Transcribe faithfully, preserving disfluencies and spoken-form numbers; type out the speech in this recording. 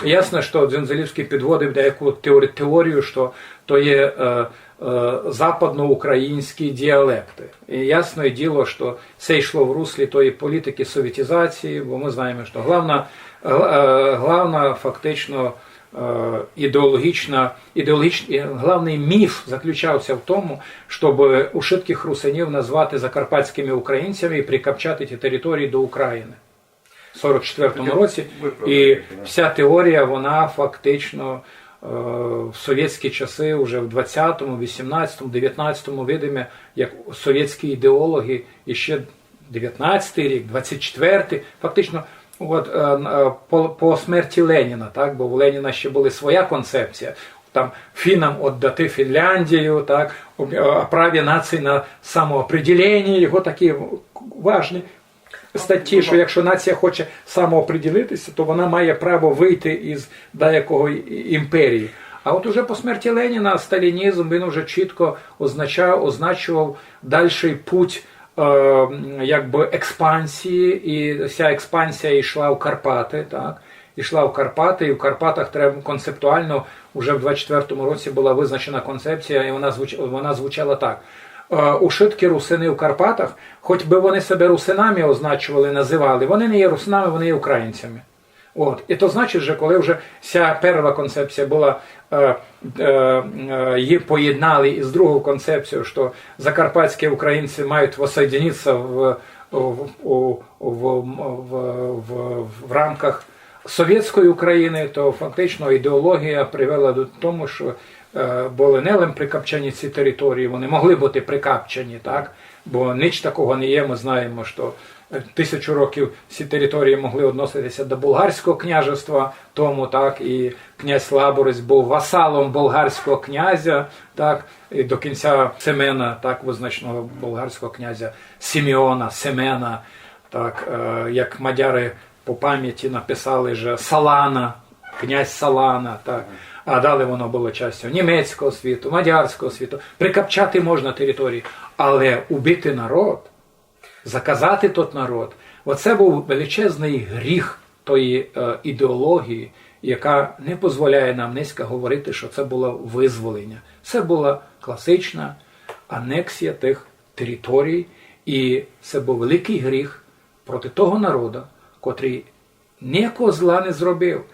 Ясно, што Дзонзалівскый підводив деяку теорі-, теорію, што то є е, е, западноукраїнські діалекты. І ясне діло, што се йшло в руслі тої політикы совєтізації, бо мы знаєме, што главна, гла- е, главна фактично е, ідеологічна, ідеологіч, е, главный міф заключався в тому, щоб ушыткых русинів назвати закарпатськыми українцями і прикапчати ті території до України в сорок четвертому році. І вся теорія, вона фактично е, в совєтські часы, уже в двадцятому, вісімнадцятому, девятнадцятому видиме, як совєтські ідеологи, і ще девятнадцятый рік, двадцять четвертый, фактично, от, е, е, по, по смерті Леніна, так, бо у Леніна ще була своя концепція, там фінам віддати Фінляндію, так, об- е, о праві нації на самоопределення, його такі важні статті, що якщо нація хоче самоопределитися, то вона має право вийти із деякого і- імперії. А от уже по смерті Леніна сталінізм, він уже чітко означав, означував дальший путь е, якби експансії, і вся експансія йшла в Карпаты, так? Йшла в Карпаты, і в Карпатах треба концептуально вже в двадцять четвертому році була визначена концепція, і вона звуч- вона звучала так. Е, ушыткі русины в Карпатах, хоч би вони себе русинами означували, називали, вони не є русинами, вони є українцями. От. І то значить, що коли вже вся перша концепція була, е, е, е, її поєднали із другою концепцією, що закарпатські українці мають воссоєдинитися в, в, у- в, в, в, в рамках совєтської України, то фактично ідеологія привела до того, що е, були не лише прикапчені ці території, вони могли бути прикапчені, так? Бо ніч такого не є, ми знаємо, що е, тисячу років ці території могли відноситися до Болгарського княжества, тому, так, і князь Лаборець був васалом болгарського князя, так, і до кінця Семена, так, визначного болгарського князя Симеона, Семена, так, е, як мадяри по пам'яті написали же Салана, князь Салана, так. А далі воно було частю німецького світу, мадярського світу. Прикапчати можна території, але убити народ, заказати тот народ, оце був величезний гріх тої е, ідеології, яка не дозволяє нам нынька говорити, що це було визволення. Це була класична анексія тих територій, і це був великий гріх проти того народу, котрий ніякого зла не зробив.